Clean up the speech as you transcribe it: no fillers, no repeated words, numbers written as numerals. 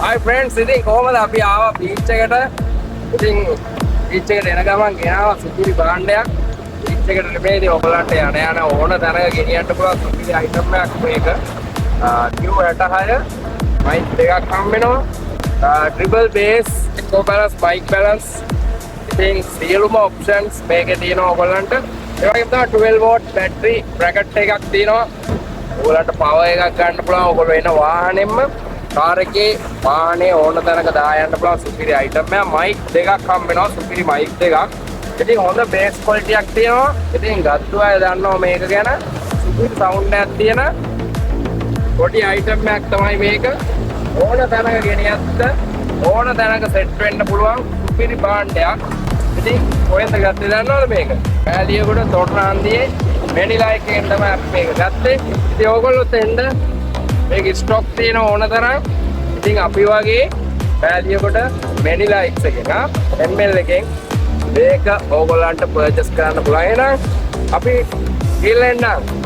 Hi friends, ඉතින් කොහමද? අපි ආවා බීච් එකට. ඉතින් බීච් එකට එන ගමන් ගෙනාවා සුපිරි භාණ්ඩයක්. බීච් එකට නෙමෙයි, ඉතින් ඔයගොල්ලන්ට යන යන ඕන තැනක ගෙනියන්න පුළුවන් සුපිරි අයිටම් එකක් මේක. Q66 mic දෙකක් හම්බ වෙනවා. ට්‍රිබල් බේස්, එකෝ බැලන්ස්, මයික් බැලන්ස්. ඉතින් සියලුම ඔප්ෂන්ස් මේකේ තියෙනවා ඔයගොල්ලන්ට. ඒ වගේම තමයි 12 වෝල්ට් බැටරි බ්‍රැකට් එකක් තියෙනවා. ඔයගොල්ලන්ට පවර් එකක් ගන්න පුළුවන්. ඔයගොල්ලෝ එන වාහනේම, කාර් එකේ, වාහනේ ඕන තැනක දා යන්න පුළුවන් සුපිරි අයිටම් එකක්. මයික් දෙකක් හම්බ වෙනවා, සුපිරි මයික් දෙකක්. ඉතින් හොඳ බේස් ක්වොලිටි එකක් තියෙනවා. ඉතින් ගත්තු අය දන්නවා මේක ගැන. සුපිරි සවුන්ඩ් එකක් තියෙන පොඩි අයිටම් එකක් තමයි මේක. ඕන තැනක ගෙනියන්න, ඕන තැනක සෙට් වෙන්න පුළුවන් සුපිරි භාණ්ඩයක්. ඉතින් කොහෙන්ද ගත්තේ දන්නවද මේක? පෑලියගොඩ තොටරහන්දියේ මෙනිලයික් එකෙන් තමයි අපි මේක ගත්තේ. ඉතින් ඕගොල්ලොත් එන්න, මේක ස්ටොක් තියෙන ඕන තරම්. ඉතින් අපි වගේ පෑලියගොඩ මෙනිලයික්ස් එකෙන්, ආ ML එකෙන් මේක ඕගොල්ලන්ට පර්චේස් කරන්න පුළුවන්. එහෙනම් අපි ගිහිල්ලා එන්නම්.